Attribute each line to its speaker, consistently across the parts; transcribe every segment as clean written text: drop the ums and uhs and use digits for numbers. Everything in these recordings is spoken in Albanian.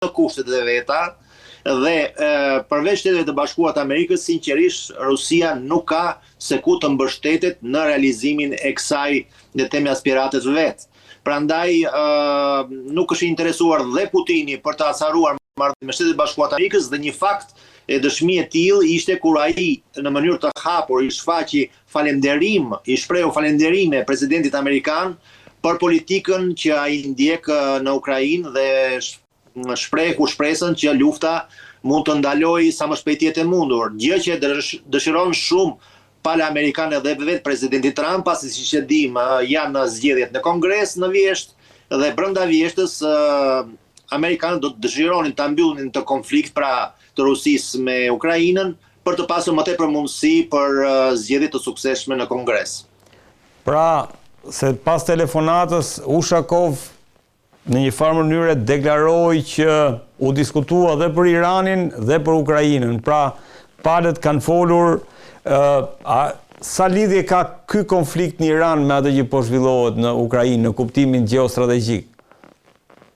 Speaker 1: Në kushtet e veta dhe përveç Shteteve të Bashkuara të Amerikës, sinqerisht Rusia nuk ka se ku të mbështetet në realizimin e kësaj, le të themi, aspirate të vet. Prandaj nuk është i interesuar dhe Putini për të acaruar marrëdhëniet me Shtetet e Bashkuara të Amerikës dhe një fakt e dëshmi e tillë ishte kur ai në mënyrë të hapur i shfaqi falenderim, i shprehu falenderime presidentit amerikan për politikën që ai ndjek në Ukrainë dhe shprehu shpresën që lufta mund të ndalojë sa më shpejt të jetë e mundur, gjë që e dëshiron shumë pala amerikane dhe vetë presidenti Trump, pasi siç e dimë janë zgjedhjet në Kongres në vjeshtë dhe brenda vjeshtës amerikanët do të dëshironin ta mbyllnin këtë konflikt pra të Rusisë me Ukrainën për të pasur më tepër mundësi për zgjedhje të suksesshme në Kongres.
Speaker 2: Pra, se pas telefonatës, Ushakov në një farë mënyre deklaroi që u diskutua dhe për Iranin dhe për Ukrainën. Pra, palët kanë folur, a, sa lidhje ka ky konflikt në Iran me atë që po zhvillohet në Ukrainë në kuptimin gjeostrategjik?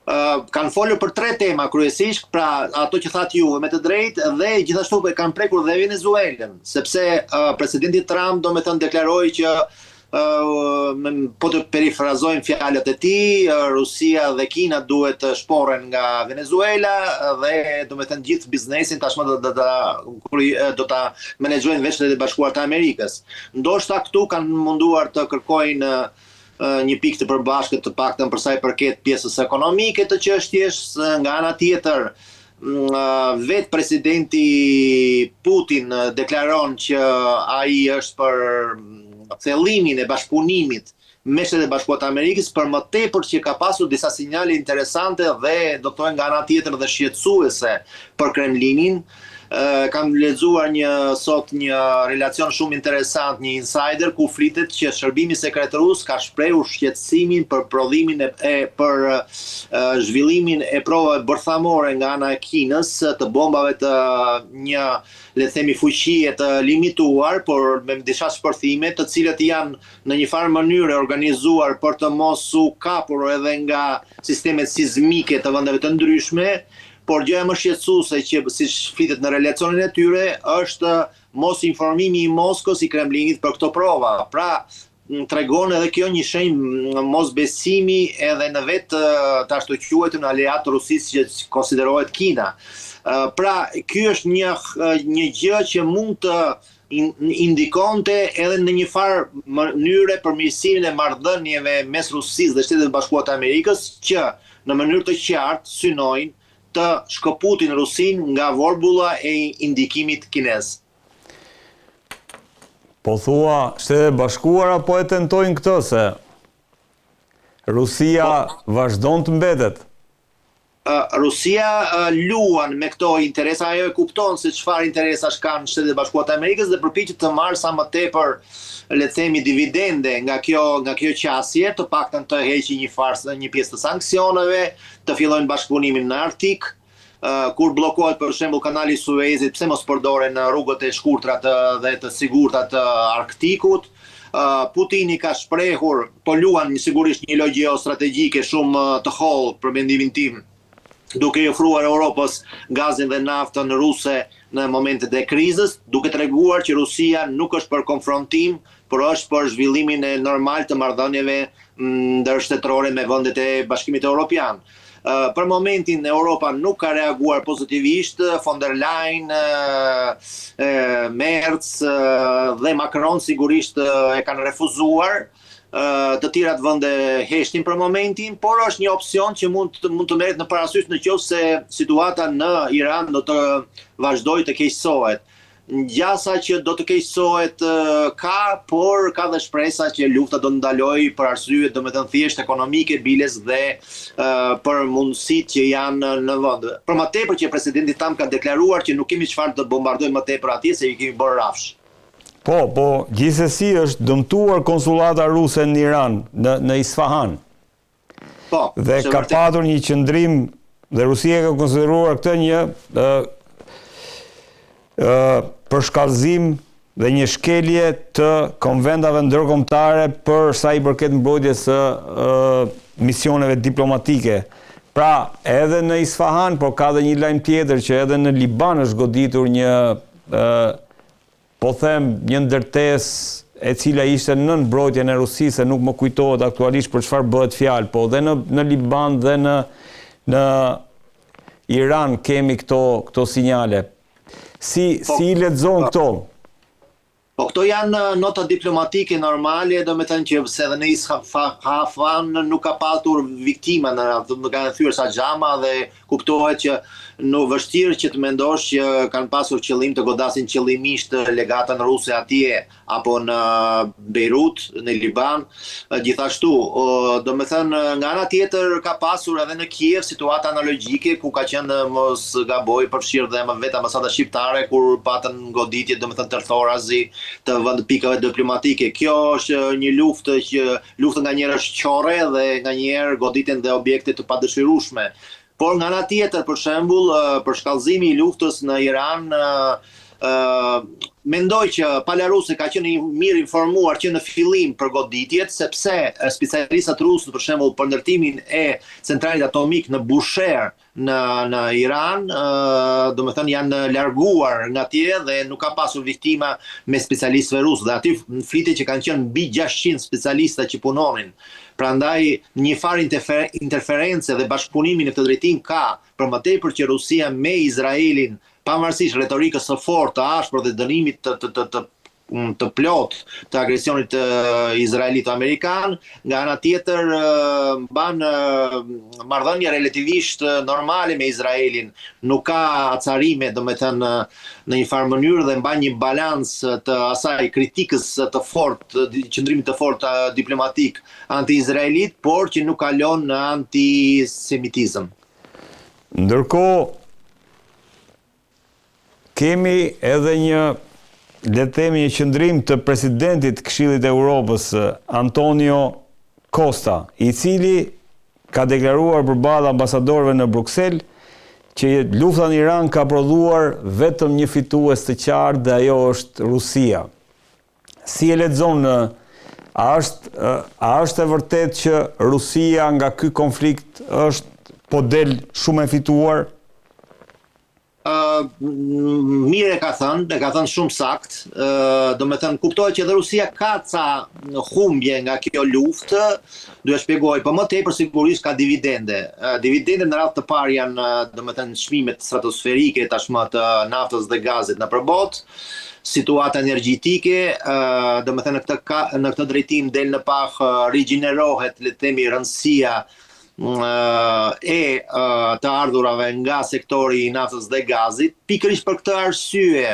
Speaker 1: Kanë folur për tre tema kryesisht, pra ato që thatë ju me të drejtë dhe gjithashtu e kanë prekur dhe Venezuelën, sepse uh, presidenti Trump domethënë deklaroi që uh, po të perifrazojmë fjalët e tij, Rusia dhe Kina duhet të shporren nga Venezuela dhe domethënë gjithë biznesin tashmë do do ta do ta menaxhojnë vetë Shtetet e Bashkuara të Amerikës. Ndoshta këtu kanë munduar të kërkojnë një pikë të përbashkët të paktën për sa i përket pjesës ekonomike të çështjes, nga ana tjetër vetë presidenti Putin deklaron që ai është për thellimin e bashkëpunimit me Shtetet e Bashkuara të Amerikës, për më tepër që ka pasur disa sinjale interesante dhe do të thoja nga ana tjetër dhe shqetësuese për Kremlinin. Kam lexuar një sot një relacion shumë interesant, një insider ku flitet që shërbimi sekret rus ka shprehur shqetësimin për prodhimin e, e për e, zhvillimin e provave bërthamore nga ana e Kinës të bombave të një le të themi fuqie të limituar, por me disa shpërthime, të cilët janë në një farë mënyre organizuar për të mos u kapur edhe nga sistemet sizmike të vendeve të ndryshme, Por gjëja më shqetësuese që siç flitet në relacionin e tyre është mosinformimi i Moskës i Kremlinit për këto prova. Pra, tregon edhe kjo një shenjë mosbesimi edhe në vetë të ashtuquajturën aleat të Rusisë që konsiderohet Kina. Pra, ky është një një gjë që mund të indikonte edhe në një farë mënyre përmirësimin e marrëdhënieve mes Rusisë dhe Shteteve të Bashkuara të Amerikës që në mënyrë të qartë synojnë të shkëputin Rusinë nga vorbulla e indikimit kinez.
Speaker 2: Po thua, Shtetet e Bashkuara po e tentojnë këtë se Rusia po, vazhdon të mbetet.
Speaker 1: Rusia luan me këto interesa, ajo e kupton se çfarë interesash kanë Shtetet e Bashkuara të Amerikës dhe përpiqet të marrë sa më tepër le të themi dividende nga kjo nga kjo qasje, të paktën të heqë një farsë një pjesë të sanksioneve, të fillojnë bashkëpunimin në Arktik, kur bllokohet për shembull kanali i Suezit, pse mos përdoren rrugët e shkurtra të dhe të sigurta të Arktikut? Putini ka shprehur, po luan sigurisht një lojë gjeostrategjike shumë të hollë për mendimin tim, duke i ofruar Europës gazin dhe naftën ruse në momentet e krizës, duke treguar që Rusia nuk është për konfrontim, por është për zhvillimin e normal të marrëdhënieve ndërshtetërore me vendet e Bashkimit Europian. Për momentin Europa nuk ka reaguar pozitivisht, von der Leyen, Merz dhe Macron sigurisht e kanë refuzuar, të tjerat vende heshtin për momentin, por është një opsion që mund të mund të merret në parasysh në qoftë se situata në Iran do të vazhdojë të keqësohet. Gjasa që do të keqësohet ka, por ka dhe shpresa që lufta do të ndalojë për arsye domethënë thjesht ekonomike biles dhe për mundësitë që janë në vend. Për më tepër që presidenti Trump ka deklaruar që nuk kemi çfarë të bombardojmë më tepër atje se i kemi bërë rrafsh.
Speaker 2: Po, po, gjithsesi është dëmtuar konsullata ruse në Iran, në në Isfahan.
Speaker 1: Po,
Speaker 2: dhe ka patur një qëndrim dhe Rusia e ka konsideruar këtë një ë ë përshkallëzim dhe një shkelje të konventave ndërkombëtare për sa i përket mbrojtjes së ë misioneve diplomatike. Pra, edhe në Isfahan, por ka dhe një lajm tjetër që edhe në Liban është goditur një po them një ndërtesë e cila ishte nën mbrojtjen e Rusisë, se nuk më kujtohet aktualisht për çfarë bëhet fjalë, po dhe në në Liban dhe në në Iran kemi këto këto sinjale. Si po, si i lexon këto?
Speaker 1: Po këto janë nota diplomatike normale, domethënë që se edhe në Isfahan nuk ka patur viktima në radhë, nuk kanë thyer ca xhama dhe kuptohet që nuk vështirë që të mendosh që kanë pasur qëllim të godasin qëllimisht legatën ruse atje apo në Bejrut, në Liban. Gjithashtu, domethënë nga ana tjetër ka pasur edhe në Kiev situata analogjike ku ka qenë mos gaboj përfshirë dhe vetë ambasada shqiptare kur patën goditje, domethënë tërthorazi të vend pikave diplomatike. Kjo është një luftë që luftë nganjëherë është qorre dhe nganjëherë goditen dhe objekte të padëshirueshme. Por nga ana tjetër, për shembull, përshkallëzimi i luftës në Iran mendoj që pala ruse ka qenë mirë informuar që në fillim për goditjet, sepse specialistat rusë, për shembull, për ndërtimin e centralit atomik në Bushehr në në Iran, domethënë janë larguar nga atje dhe nuk ka pasur viktima mes specialistëve rusë dhe aty flitet që kanë qenë mbi 600 specialista që punonin. Prandaj një farë interference dhe bashkëpunimi në këtë drejtim ka, për më tepër që Rusia me Izraelin pavarësisht retorikës së fortë, të ashpër dhe dënimit të të të të të plotë të agresionit izraelito-amerikan, nga ana tjetër mban marrëdhënie relativisht normale me Izraelin, nuk ka acarime, domethënë në një farë mënyrë dhe mban një balancë të asaj kritikës të fortë, qëndrimit të fortë diplomatik anti-izraelit, por që nuk kalon në antisemitizëm.
Speaker 2: Ndërkohë, kemi edhe një, le të themi një qëndrim të presidentit të Këshillit të Europës, Antonio Costa, i cili ka deklaruar përballë ambasadorëve në Bruksel që lufta në Iran ka prodhuar vetëm një fitues të qartë dhe ajo është Rusia. Si e lexon a është a është e vërtetë që Rusia nga ky konflikt është po del shumë e fituar?
Speaker 1: Uh, mirë e ka thënë, e ka thënë shumë sakt, uh, domethënë, kuptohet që edhe Rusia ka ca humbje nga kjo luftë, do e shpjegoj, po më tepër sigurisht ka dividende. Uh, dividende në radhë të parë janë, domethënë, çmimet stratosferike tashmë të naftës dhe gazit nëpër botë, situata energjetike, domethënë në këtë ka, në këtë drejtim del në pah rigjenerohet, le të themi, rëndësia e të ardhurave nga sektori i naftës dhe gazit. Pikërisht për këtë arsye,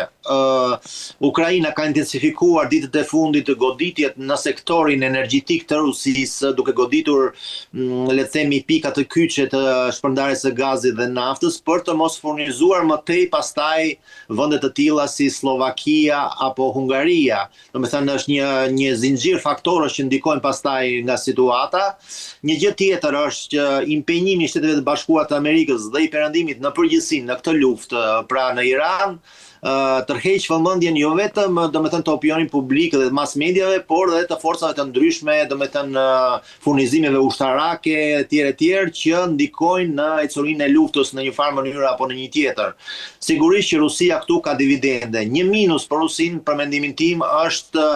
Speaker 1: Ukraina ka intensifikuar ditët e fundit goditjet në sektorin energjetik të Rusisë, duke goditur, le të themi, pika të kyçe të shpërndarjes së gazit dhe naftës për të mos furnizuar më tej pastaj vende të tilla si Sllovakia apo Hungaria. Domethënë është një një zinxhir faktorësh që ndikojnë pastaj nga situata. Një gjë tjetër është që impenjimi i Shteteve të Bashkuara të Amerikës dhe i Perëndimit në përgjithësi në këtë luftë, pra në Iran, tërheq vëmendjen jo vetëm domethënë të opinionit publik dhe mass mediave, por edhe të forcave të ndryshme, domethënë furnizimeve ushtarake etj etj që ndikojnë në ecurinë e luftës në një farë mënyre apo në një tjetër. Sigurisht që Rusia këtu ka dividende. Një minus për Rusinë për mendimin tim është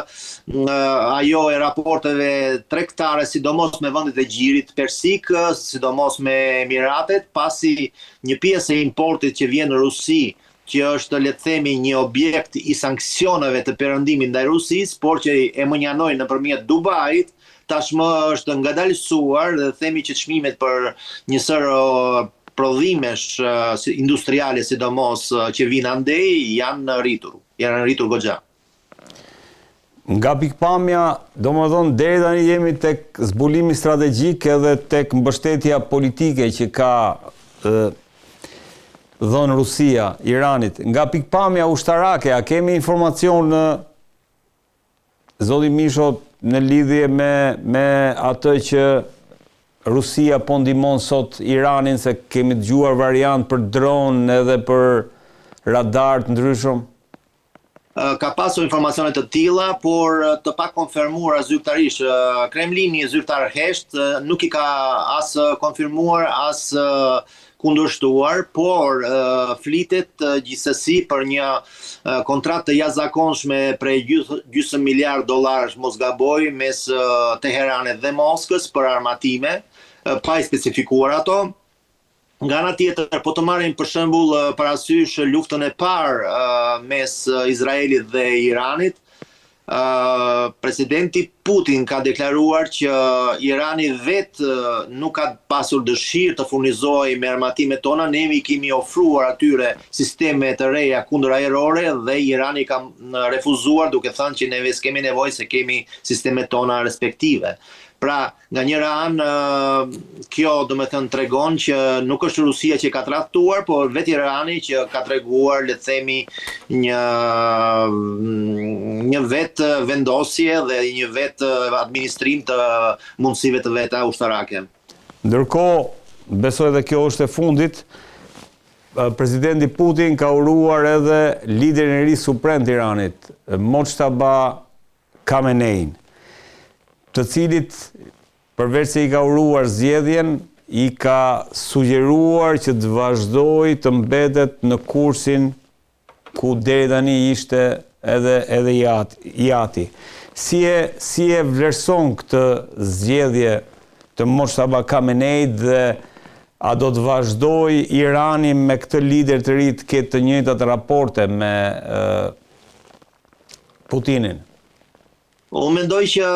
Speaker 1: ajo e raporteve tregtare, sidomos me vendet e Gjirit Persik, sidomos me Emiratet, pasi një pjesë e importit që vjen në Rusi që është le të themi një objekt i sanksioneve të Perëndimit ndaj Rusisë, por që e mënjanojnë nëpërmjet Dubait, tashmë është ngadalësuar dhe themi që çmimet për një sërë prodhimesh industriale sidomos që vijnë andej janë rritur, janë rritur goxha.
Speaker 2: Nga pikëpamja, domethënë deri tani jemi tek zbulimi strategjik edhe tek mbështetja politike që ka dhënë Rusia Iranit. Nga pikëpamja ushtarake, a kemi informacion në Zoti Misho në lidhje me me atë që Rusia po ndihmon sot Iranin se kemi dëgjuar variant për dron edhe për radar të ndryshëm?
Speaker 1: Ka pasur informacione të tilla, por të pakonfirmuara zyrtarisht. Kremlini zyrtar hesht, nuk i ka as konfirmuar, as kundërshtuar, por flitet gjithsesi për një kontratë të jashtëzakonshme prej gjysmë miliard dollarësh, mos gaboj, mes Teheranit dhe Moskës për armatime, pa i specifikuar ato. Nga ana tjetër, po të marrim për shembull parasysh luftën e parë mes Izraelit dhe Iranit, presidenti Putin ka deklaruar që Irani vetë nuk ka pasur dëshirë të furnizohej me armatimet tona, ne i kemi ofruar atyre sisteme të reja kundërajrore dhe Irani ka refuzuar duke thënë që neve s'kemi nevojë se kemi sistemet tona respektive. Pra, Nga njëra anë, kjo domethënë tregon që nuk është Rusia që ka tradhtuar, por vetë Irani që ka treguar, le të themi, një një vetëvendosje dhe një vetadministrim të mundësive të veta ushtarake.
Speaker 2: Ndërkohë, besoj dhe kjo është e fundit, Presidenti Putin ka uruar edhe liderin e ri suprem të Iranit, Mojtaba Khamenein, të cilit përveç se i ka uruar zgjedhjen, i ka sugjeruar që të vazhdojë të mbetet në kursin ku deri tani ishte edhe edhe i ati, i ati. Si e si e vlerëson këtë zgjedhje të Mojtaba Khameneit dhe a do të vazhdojë Irani me këtë lider të ri të ketë të njëjtat raporte me Putinin?
Speaker 1: Unë mendoj që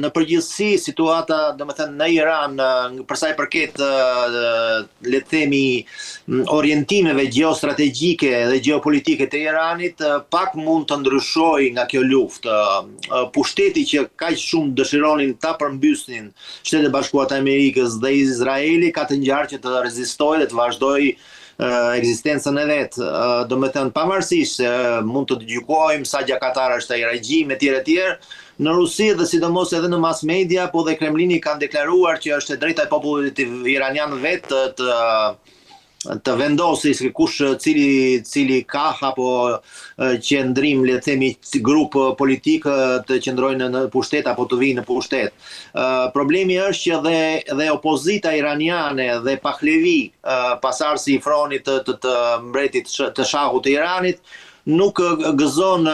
Speaker 1: në përgjithësi situata, domethënë në Iran, për sa i përket le të themi orientimeve gjeostrategjike dhe gjeopolitike të Iranit, pak mund të ndryshojë nga kjo luftë. Pushteti që kaq shumë dëshironin ta përmbysnin Shtetet e Bashkuara të Amerikës dhe Izraeli ka të ngjarë që të rezistojë dhe të vazhdojë ekzistencën e vet. Domethënë, pavarësisht se mund të gjykojmë sa gjakatar është ai regjim etj etj, në Rusi dhe sidomos edhe në mass media, po dhe Kremlini kanë deklaruar që është e drejta e popullit iranian vetë të, të të vendosi se kush cili cili kah apo qëndrim le të themi grup politik të qëndrojnë në pushtet apo të vijnë në pushtet. Problemi është që dhe dhe opozita iraniane dhe Pahlevi, pasardhësi i fronit të të, të mbretit të shahut të Iranit, nuk gëzon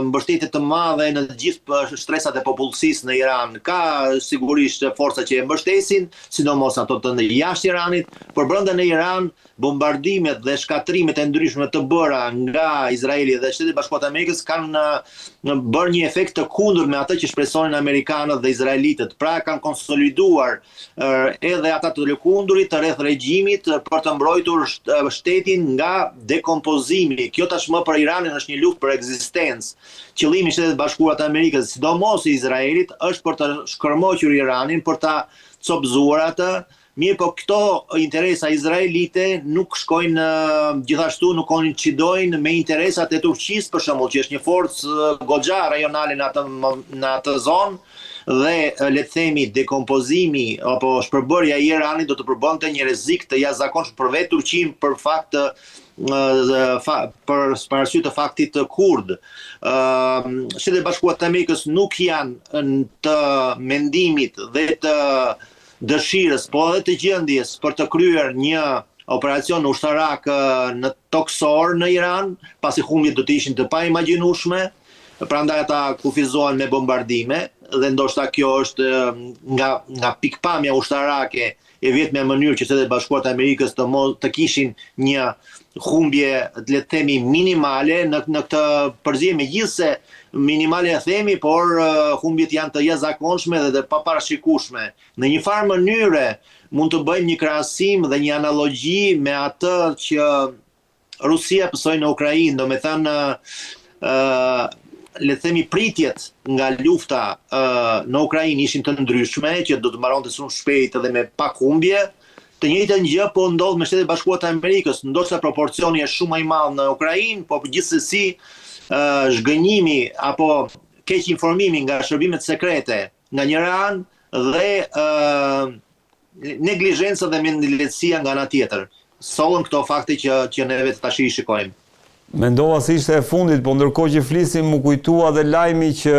Speaker 1: mbështetje të madhe në të gjithë shtresat e popullsisë në Iran. Ka sigurisht forca që e mbështesin, sidomos ato të jashtë Iranit, por brenda në Iran Bombardimet dhe shkatërrimet e ndryshme të bëra nga Izraeli dhe Shtetet e Bashkuara të Amerikës kanë bërë një efekt të kundërt me atë që shpresonin amerikanët dhe izraelitët. Pra kanë konsoliduar edhe ata të lëkundurit rreth regjimit për të mbrojtur shtetin nga dekompozimi. Kjo tashmë për Iranin është një luftë për ekzistencë. Qëllimi i Shteteve të Bashkuara të Amerikës, sidomos i Izraelit, është për të shkërmoqur Iranin, për ta copëzuar atë, Mirëpo këto interesa izraelite nuk shkojnë gjithashtu nuk koincidojnë me interesat e Turqisë për shembull, që është një forcë goxha rajonale në atë në atë zonë dhe le të themi dekompozimi apo shpërbërja e Iranit do të përbënte një rrezik të jashtëzakonshëm për vetë Turqinë për fakt të fa, për për arsye të faktit kurd. Ë Shtetet e Bashkuara të Amerikës nuk janë të mendimit dhe të dëshirës, po edhe të gjendjes për të kryer një operacion ushtarak në tokësor në Iran, pasi humbjet do të ishin të paimagjinueshme, prandaj ata kufizohen me bombardime dhe ndoshta kjo është nga nga pikëpamja ushtarake e vetmja mënyrë që Shtetet e Bashkuara të Amerikës të mos të kishin një humbje, le të themi minimale në në këtë përzierje, megjithëse minimale e themi, por humbjet janë të jashtëzakonshme dhe të paparashikueshme. Në një farë mënyre mund të bëjmë një krahasim dhe një analogji me atë që Rusia pësoi në Ukrainë, domethënë ë le të themi pritjet nga lufta ë në Ukrainë ishin të ndryshme, që do të mbaronte shumë shpejt dhe me pak humbje. Të njëjtën gjë po ndodh me Shtetet e Bashkuara të Amerikës, ndoshta proporcioni është shumë më i madh në Ukrainë, por gjithsesi ë zhgënjimi apo keqinformimi nga shërbimet sekrete nga njëra anë dhe ë neglizhenca dhe mendjelehtësia nga ana tjetër sollën këto fakte që që neve tash i shikojmë.
Speaker 2: Mendova se ishte e fundit, po ndërkohë që flisim m'u kujtua dhe lajmi që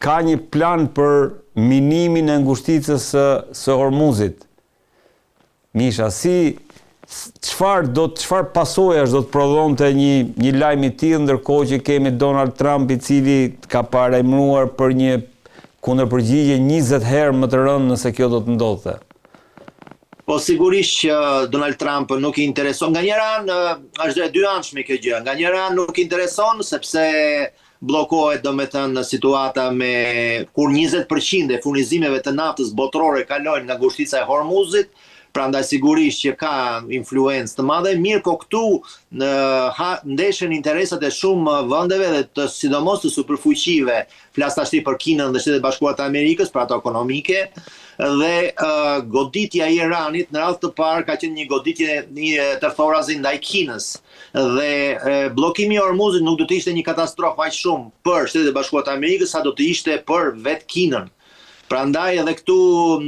Speaker 2: ka një plan për minimin e ngushticës së së Hormuzit. Misha, si çfarë do çfarë pasojash do të prodhonte një një lajm i tillë ndërkohë që kemi Donald Trump i cili ka paralajmëruar për një kundërpërgjigje 20 herë më të rëndë nëse kjo do të ndodhte.
Speaker 1: Po sigurisht që Donald Trump nuk i intereson. Nga njëra anë është e dyanshme kjo gjë. Nga njëra anë nuk i intereson sepse bllokohet domethënë situata me kur 20% e furnizimeve të naftës botërore kalojnë nga ngushtica e Hormuzit, prandaj sigurisht që ka influencë të madhe, mirëpo këtu në ha, ndeshen interesat e shumë vendeve dhe të sidomos të superfuqive Flas tashti për Kinën dhe Shtetet e Bashkuara të Amerikës, për ato ekonomike, dhe uh, goditja e Iranit në radhë të parë ka qenë një goditje një tërthorazi ndaj Kinës. Dhe e, bllokimi i Hormuzit nuk do të ishte një katastrofë aq shumë për Shtetet e Bashkuara të Amerikës sa do të ishte për vetë Kinën. Prandaj edhe këtu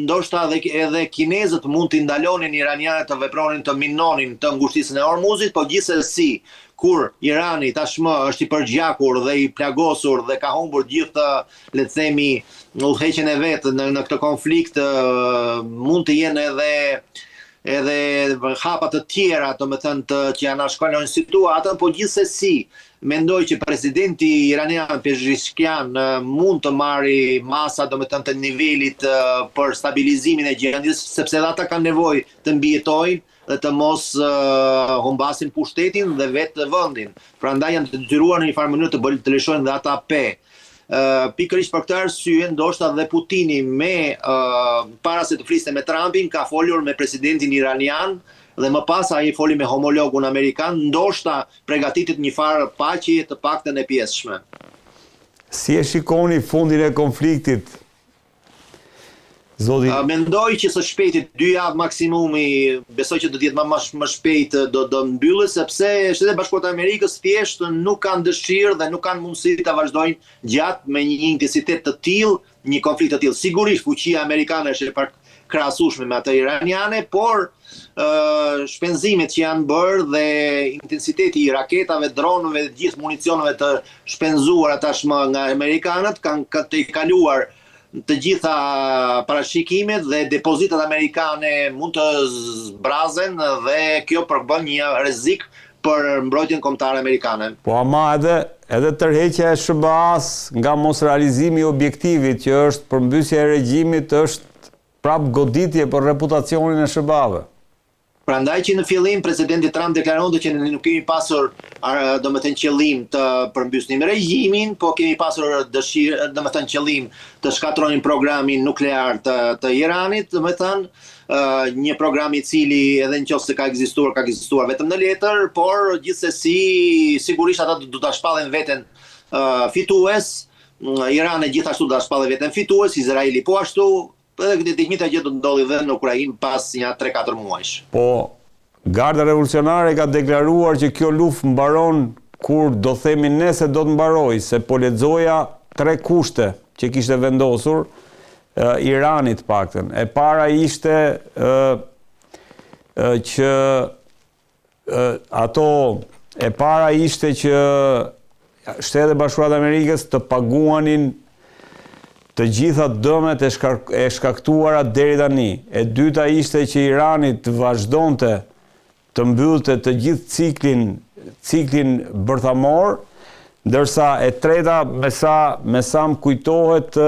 Speaker 1: ndoshta edhe edhe kinezët mund t'i ndalonin iranianët të vepronin të minonin të ngushticën e Hormuzit, po gjithsesi kur Irani tashmë është i përgjakur dhe i plagosur dhe ka humbur gjithë le të themi udhëheqjen e vet në në këtë konflikt mund të jenë edhe edhe hapa të tjera, domethënë të që anashkalojnë situatën, po gjithsesi mendoj që presidenti iranian Pezeshkian mund të marrë masa domethënë të nivelit për stabilizimin e gjendjes, sepse edhe ata kanë nevojë të mbijetojnë dhe të mos humbasin pushtetin dhe vetë vendin. Prandaj janë të detyruar në një farë mënyrë të bëjnë të lëshojnë dhe ata pe. Pikërisht për këtë arsye, ndoshta dhe Putini me para se të fliste me Trumpin, ka folur me presidentin iranian dhe më pas ai foli me homologun amerikan, ndoshta pregatitet një farë paqeje të paktën e pjesshme.
Speaker 2: Si e shikoni fundin e konfliktit
Speaker 1: Zoti Mendoj që së shpejti, dy javë maksimumi, besoj që do të jetë më më më shpejt do do mbyllet sepse Shtetet e Bashkuara të Amerikës thjesht nuk kanë dëshirë dhe nuk kanë mundësi ta vazhdojnë gjatë me një intensitet të tillë, një konflikt të tillë. Sigurisht fuqia amerikane është e pakrahasueshme me atë iraniane, por shpenzimet që janë bërë dhe intensiteti i raketave, dronëve dhe të gjithë municioneve të shpenzuara tashmë nga amerikanët kanë ka tejkaluar të gjitha parashikimet dhe depozitat amerikane mund të zbrazen dhe kjo përbën një rrezik për mbrojtjen kombëtare amerikane.
Speaker 2: Po ama edhe edhe tërheqja e SHBA-së nga mosrealizimi i objektivit që është përmbysja e regjimit është prapë goditje për reputacionin e SHBA-ve.
Speaker 1: Prandaj që në fillim presidenti Trump deklaronte që ne nuk kemi pasur, domethënë qëllim të përmbysnim regjimin, po kemi pasur dëshirë, domethënë qëllim të shkatërronim programin nuklear të të Iranit, domethënë një program i cili edhe në qoftë se ka ekzistuar, ka ekzistuar vetëm në letër, por gjithsesi sigurisht ata do ta shpallin veten fitues, Irani gjithashtu do ta shpallë veten fitues, Izraeli po ashtu, Edhe këtë të njëjta gjë do të ndodhi dhe në Ukrainë pas nja 3-4
Speaker 2: muajsh. Po, Garda Revolucionare ka deklaruar që kjo luftë mbaron kur do themi ne se do të mbarojë, se po lexoja tre kushte që kishte vendosur Irani të paktën. E para ishte që ato e para ishte që Shtetet e Bashkuara të Amerikës të paguanin të gjitha dëmet e, shkak, e shkaktuara deri tani. E dyta ishte që Irani të vazhdonte të mbyllte të gjithë ciklin ciklin bërthamor, ndërsa e treta me sa me sa më kujtohet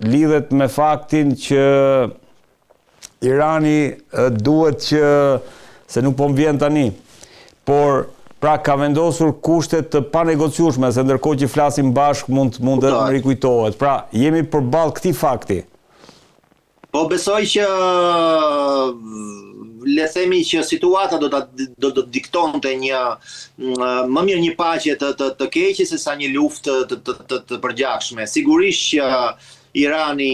Speaker 2: lidhet me faktin që Irani duhet që, se nuk po më vjen tani, por pra ka vendosur kushte të panegociueshme, se ndërkohë që flasim bashkë mund mund të më rikujtohet. Pra, jemi përballë këtij fakti.
Speaker 1: Po besoj që le themi që situata do ta do të diktonte një më mirë një paqe të të, të keqe se sa një luftë të të të, të përgjakshme. Sigurisht që Irani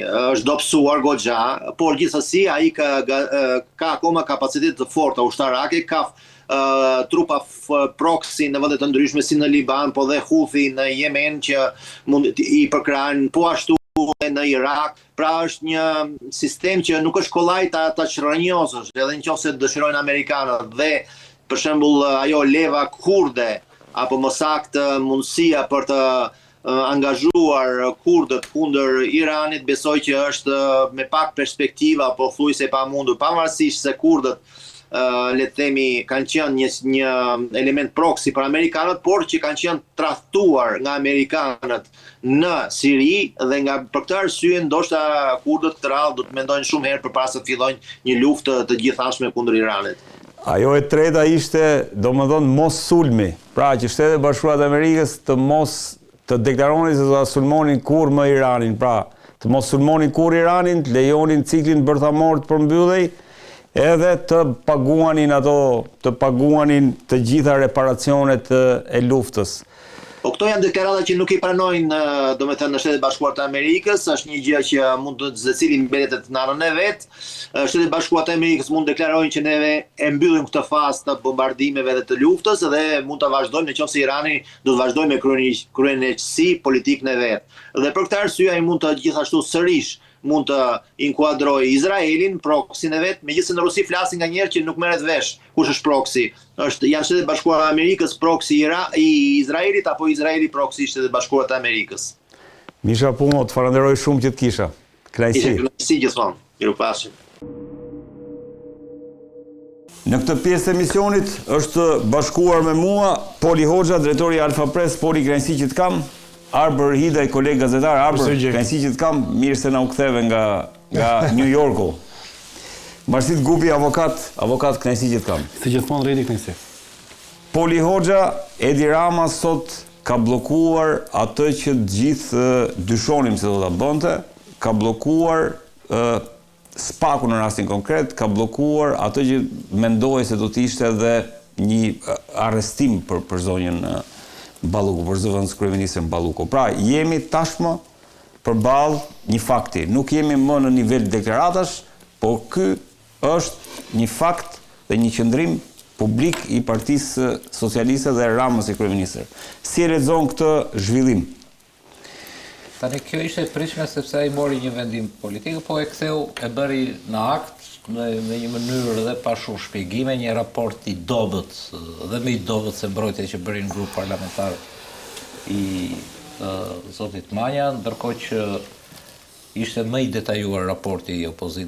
Speaker 1: është dobësuar goxha, por gjithsesi ai ka ka akoma kapacitete të forta ushtarake, ka trupa proxy në vende të ndryshme si në Liban, po dhe Houthi në Jemen që mund i përkrahin, po ashtu edhe në Irak. Pra është një sistem që nuk është kollaj ta ta çrrënjosësh, edhe në qoftë se dëshirojnë amerikanët dhe. Për shembull, ajo leva kurde apo më saktë mundësia për të angazhuar kurdët kundër Iranit, besoj që është me pak perspektivë apo thuajse e pamundur, pavarësisht se kurdët le të themi kanë qenë një një element proksi për amerikanët, por që kanë qenë tradhtuar nga amerikanët në Siri dhe nga për këtë arsye ndoshta kurdët këtë radhë do të mendojnë shumë herë përpara se të fillojnë një luftë të gjithanshme kundër Iranit.
Speaker 2: Ajo e treta ishte, domethënë mos sulmi, pra që Shtetet e Bashkuara të Amerikës të mos të deklaronin se do ta sulmonin kurrë më Iranin, pra të mos sulmonin kurrë Iranin, të lejonin ciklin bërthamor të përmbyllej, edhe të paguanin ato, të paguanin të gjitha reparacionet e luftës.
Speaker 1: Po këto janë deklarata që nuk i pranojnë, domethënë në Shtetet e Bashkuara të Amerikës, është një gjë që mund të secili mbetet në anën e vet. Shtetet e Bashkuara të Amerikës mund të deklarojnë që neve e mbyllim këtë fazë të bombardimeve dhe të luftës dhe mund ta vazhdojmë në qoftë se Irani do të vazhdojë me kryeneçësi politikën e vet. Dhe për këtë arsye ai mund të gjithashtu sërish mund të inkuadrojë Izraelin, proksin e vet, megjithëse në Rusi flasin nganjëherë që nuk merret vesh kush është proksi. Është janë Shtetet e Bashkuara të Amerikës proksi i, i Izraelit apo Izraeli proksi i Shteteve të Bashkuara të Amerikës.
Speaker 2: Misha Pumo, të falenderoj shumë që të kisha.
Speaker 1: Kënaqësi. Ishte kënaqësi gjithmonë. Mirupafshim.
Speaker 2: Në këtë pjesë të emisionit është bashkuar me mua Poli Hoxha, drejtori i Alfa Press, Poli kënaqësi që të kam. Arbër Hidaj, koleg gazetar, Arbër, kënaqësi që të kam, mirë se na u ktheve nga nga New Yorku. Marsit Gupi, avokat, avokat kënaqësi që të kam.
Speaker 3: Si gjithmonë Redi kënaqësi.
Speaker 2: Poli Hoxha, Edi Rama sot ka bllokuar atë që të gjithë dyshonim se do ta bënte, ka bllokuar SPAK-u në rastin konkret ka bllokuar atë që mendohej se do të ishte edhe një arrestim për për zonjën Balluku, për zëvendëskryeministren Balluku. Pra, jemi tashmë përballë një fakti. Nuk jemi më në nivel deklaratash, por ky është një fakt dhe një qëndrim publik i Partisë Socialiste dhe Ramës si kryeministër. Si e lexon këtë zhvillim?
Speaker 4: Tani kjo ishte e pritshme sepse ai mori një vendim politik, po e ktheu, e bëri në akt në në një mënyrë dhe pa shumë shpjegime, një raport i dobët dhe më i dobët se mbrojtja që bëri në grup parlamentar i zotit Manja, ndërkohë që ishte më i detajuar raporti i opozitës.